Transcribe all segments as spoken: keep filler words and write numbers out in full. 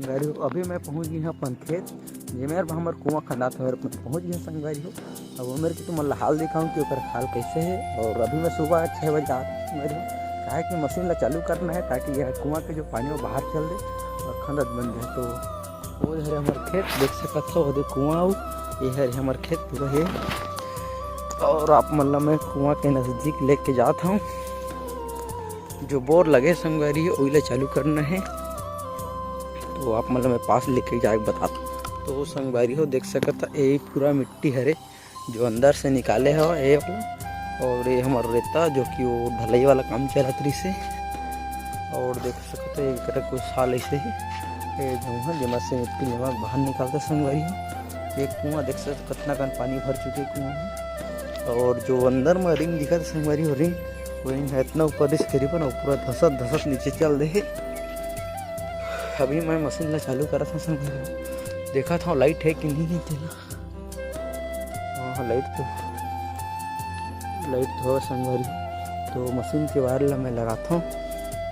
संगवारी हो, अभी मैं पहुंच गए हंव अपन खेत, जेमेर हमर कुआं खंदात हे, मैं पहुंच गए हंव संगवारी हो। अब ओमेर के तुमन ला हाल दिखाऊं कि ओकर हाल कैसे हे। और अभी मैं सुबह छः बजे आत हंव संगवारी हो, काहे कि मशीन ला चालू करना हे, ताकि ये कुआं के जो पानी हे वो बाहर चल दे और खंदत बन जाए। तो वो हरे हमर खेत, देख सकत हो, ओदे कुआं अउ ये हरे हमर खेत पूरा हे। और आप मन ला मैं कुआं के नजदीक लेके जात हंव। जो बोर लगे संगवारी हो, ओइला चालू करना हे। तो आप मन ला मैं पास लेके जाके बतात हंव। तो संगवारी हो, देख सकत हो, ये पूरा मिट्टी हरे, जो अंदर से निकाले हवय ये वाला। और ये हमर रेता, जो कि वो ढलई वाला काम चलत रहिस हे। और देख सकत हो, ये करा कुछ साल ऐसे ही ये धुआं, जेमा से मिट्टी लेवा बाहर निकालता संगवारी हो। एक कुआं देख सकत हो, कतना कन पानी भर चुके कुआं में। और जो अंदर में रिंग दिखत हे संगवारी हो, रिंग, वो रिंग हे इतना ऊपर दिस करीबन, और पूरा धसत धसत नीचे चल दे हे। अभी मैं मशीन ला चालू करत हंव संगवारी हो, देखत हंव लाइट हे कि नहीं हे तेला। हाँ, हाँ, लाइट तो, लाइट तो हवय संगवारी। तो मशीन के वायर ला मैं लगात हंव।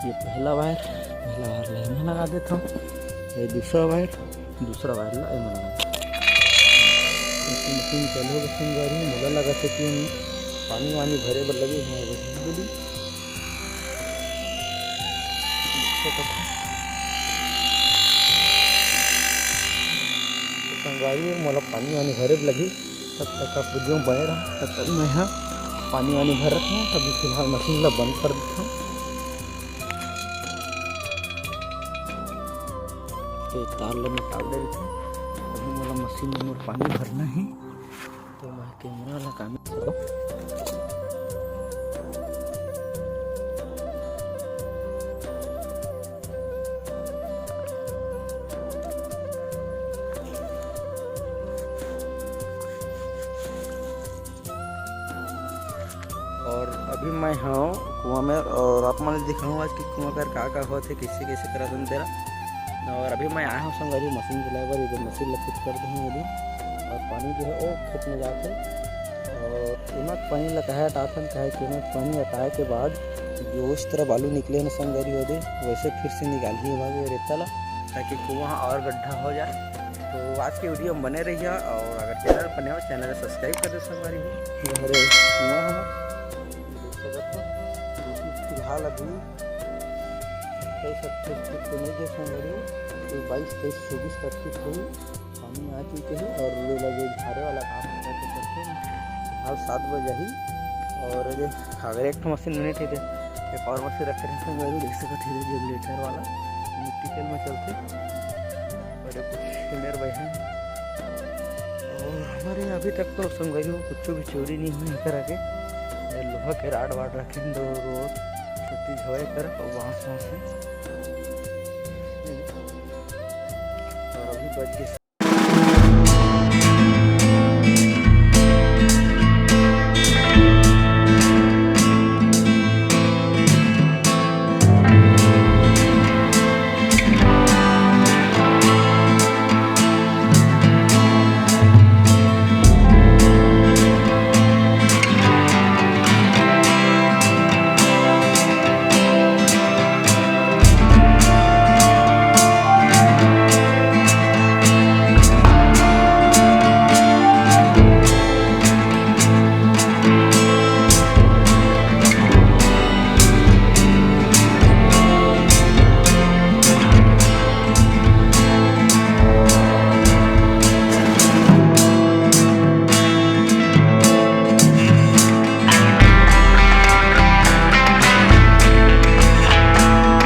ये पहला वायर, पहला वायर ला एमा लगा देत हंव। ये दूसरा वायर, दूसरा वायर ला एमा लगा देत हंव। तो मशीन चालू होगे संगवारी, मोला लगत हे कि हम पानी वानी भरे बर लगे हवय। संगवारी, मोला पानी वानी भरे बर लगही, तब तक आप वीडियो में बने रहा। तब तक मैं यहाँ पानी वानी भरत हंव। अभी फिलहाल मशीन ला बंद कर देत हंव। ये तार ला निकाल दे रहिथंव। अभी मोला मशीन में मोर पानी भरना हे। तो मैं कैमरा ला काम करो। और अभी मैं हंव कुआं में, और आप मन ल दिखाहूं आज कि कुआं कर का का होत हे, कैसे कैसे करत हन तेला। और अभी मैं आए हंव संगवारी मशीन चलाए बर, इधर मशीन ला फिट कर दूं अभी। और पानी जो है वो खेत में जाके, और एमा पानी ला काहे हटात हन, काहे कि एमा पानी हटाए के बाद जो उस तरह बालू निकले ना संगवारी हो दे, वैसे फिर से निकालही एमा के रेता ला, ताकि कुआं और गड्ढा हो जाए। तो आज के वीडियो में बने रहिए, और अगर चैनल पर नए हो, चैनल ला सब्सक्राइब कर दे संगवारी हो। ये हरे कुआं हमर, देख सकत हो, क्योंकि फिलहाल अभी सत्ताईस अट्ठाईस फीट तो नहीं दे संगवारी हो, तो बाईस तेईस चौबीस तक फीट होही। पानी आ चुके हे और ये लगे झारे वाला काम करत हे, करत हे। फिलहाल सात बजे ही, और ये अगर एक ठो मशीन मिनट हे, एक और मशीन रखे रहे संगवारी हो, देख सकत हो, जनरेटर वाला मिट्टी तेल में चलथे। बड़े कुछ मेर भाई हैं। और हमर अभी तक तो संगवारी हो कुछ भी चोरी नहीं हुई हे, करा के ये लोहा के राड वाड रखे हैं, दो रोड छत्तीस हवाई कर और बांस वांस हे। और अभी बज गए